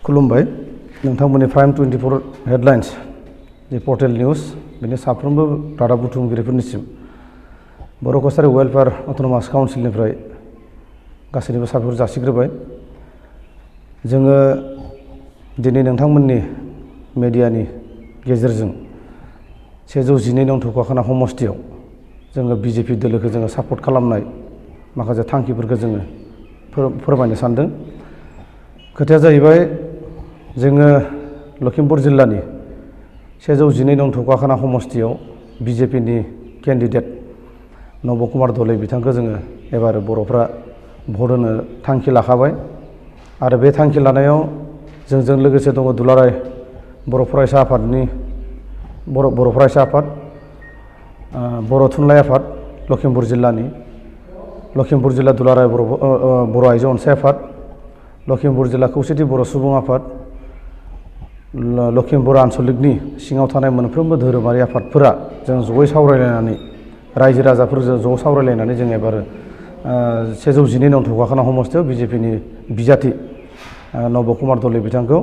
खुलुमबाय नोंथांमोननि prime 24 headlines जे पर्टेल निउज बेनि साफ्रोमबो रादाब बुथुमगिरिफोरनिसिम बर' कसारी वेलफेयार अट'नमास काउन्सिलनिफ्राय गासैनिबो साबायखर जासिग्रोबाय। जोङो दिनै नोंथांमोननि मेडियानि गेजेरजों 112 नं थौखाखाना समस्थियाव जोङो बिजेपि दोलोखौ जोङो सापर्ट खालामनाय माखासे थांखिफोरखौ जोङो फोरमायनो सानदों। खोथाया जाहैबाय जोङो लखिमपुर जिल्लानि 112 नं थौखाखाना समस्थियाव बिजेपिनि केन्डिडेट नब कुमार दले बिथांखौ जोङो एबार बर'फ्रा भट होनो थांखि लाखाबाय आरो बे थांखि लानायाव जोंजों लोगोसे दङ दुलाराय बर' फरायसा आफादनि बर' फरायसा आफाद, बर' थुनलाइ आफाद लखिमपुर जिल्लानि, लखिमपुर जिल्ला दुलाराय बर' आइजो अनसाय आफाद, लखिमपुर जिल्ला खौसेथि बर' सुबुं आफाद, लखिमपुर आन्सलिकनि सिङाव थानाय मोनफ्रोमबो धोरोमारि आफादफोरा जों जयै सावरायलायनानै रायजो राजाफोरजों ज' सावरायलायनानै जों एबार 112 नं थौखाखाना समस्थियाव बिजेपिनि बिजाथि नब कुमार दले बिथांखौ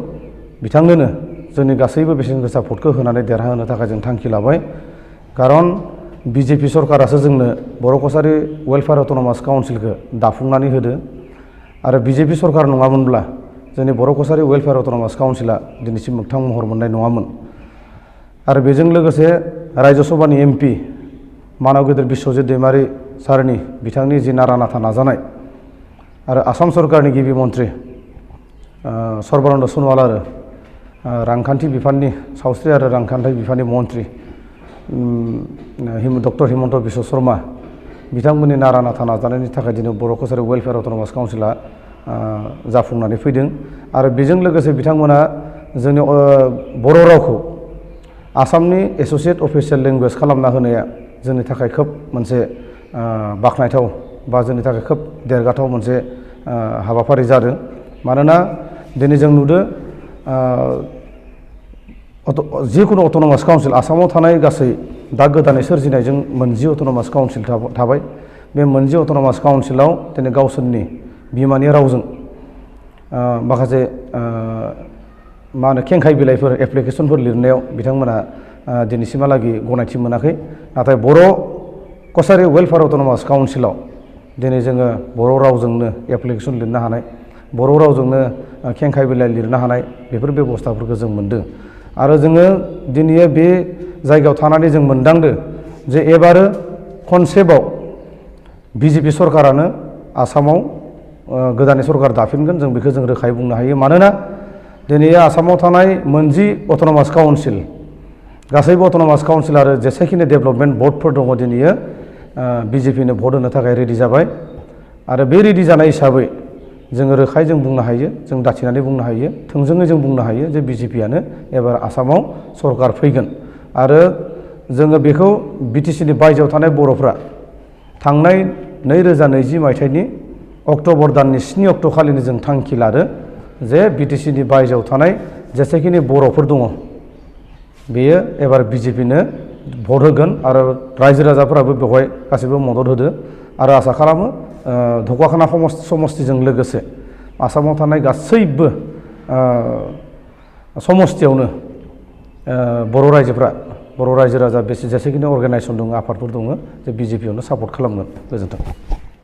बिथांनोनो जोंनि गासैबो बेसेन गोसा भटखौ होनानै देरहाहोनो थाखाय जों थांखि लाबाय। खारन बिजेपि सरकारासो जोंनो बर' कसारी वेलफेयार अट'नमास काउन्सिलखौ दाफुंनानै होदो आरो बिजेपि सरकार नङामोनब्ला जोंनि बर' कसारी वेलफेयार अट'नमास काउन्सिला दिनैसिम मोगथां महर मोननाय नङामोन। आरो बेजों लोगोसे रायजो सभानि एमपि मानव गेदेर बिश्वजित दैमारि सारनि बिथांनि जि नारा नाथा नाजानाय आरो आसाम सरकारनि गिबि मन्त्रि सर्बानन्द सन'वाल आरो रांखान्थि बिफाननि सावस्रि आरो रांखान्थि बिफाननि मन्त्रि डक्टर हिमन्त बिश्व शर्मा बिथांमोननि नारा नाथा नाजानायनि थाखाय दिनै बर' कसारी वेलफेयार अट'नमास काउन्सिला जाफुंनानै फैदों आरो बेजों लोगोसे बिथांमोना जोंनि बर' रावखौ आसामनि एस'सियेट अफिसियेल लेंगुवेज खालामना होनाया जोंनि थाखाय खोब मोनसे बाख्नायथाव बा जोंनि थाखाय खोब देरगाथाव मोनसे हाबाफारि जादों। मानोना दिनै जों नुदों जिखुनु अट'नमास काउन्सिल आसामाव थानाय गासै दा गोदानै सोरजिनायजों 10 अट'नमास काउन्सिल थाबाय। बे 10 अट'नमास काउन्सिलाव दिनै गावसोरनि बिमानि रावजों माखासे मा होनो खेंखाय बिलाइफोर एप्लिकेसनफोर लिरनायाव बिथांमोना दिनैसिमहालागै गनायथि मोनाखै। नाथाय बर' कसारी वेलफेयार अट'नमास काउन्सिलाव दिनै जोङो बर' रावजोंनो एप्लिकेसन लिरनो हानाय, बर' रावजोंनो खेंखाय बिलाइ लिरनो हानाय बेफोर बेबस्थाफोरखौ जों मोनदों। आरो जोङो दिनै बे जायगायाव थानानै जों मोनदांदों जे एबारो खनसेबाव बिजेपि सरकारानो आसामाव गोदानै सरकार दाफिनगोन जों बेखौ जों रोखायै बुंनो हायो। मानोना दिनै आसामाव थानाय 10 अट'नमास काउन्सिल गासैबो अट'नमास काउन्सिल आरो जेसेखिनि डेभेलपमेन्ट बर्डफोर दङ दिनै बिजेपिनो भट होनो थाखाय रेडि जाबाय। आरो बे रेडि जानाय हिसाबै जोङो रोखायै जों बुंनो हायो, जों दाथिनानै बुंनो हायो, थोंजोङै जों बुंनो हायो जे बिजेपियानो एबार आसामाव सरकार फैगोन। आरो जोङो बेखौ बिटिसिनि बायजोआव थानाय बर'फ्रा थांनाय 2020 मायथाइनि अक्ट'बर दाननि 7 अक्ट' खालिनो जों थांखि लादो जे बिटिसिनि बायजोआव थानाय जेसेखिनि बर'फोर दङ बेयो एबार बिजेपिनो भट होगोन आरो रायजो राजाफोराबो बेवहाय गासैबो मदद होदो आरो आसा खालामो धौखाखाना समस्थिजों लोगोसे आसामाव थानाय गासैबो समस्थियावनो बर' रायजोफ्रा बर' रायजो राजा जेसेखिनि अर्गानाइजेसन दङ आफादफोर दङ जे बिजेपियावनो सापर्ट खालामगोन। गोजोन्थों।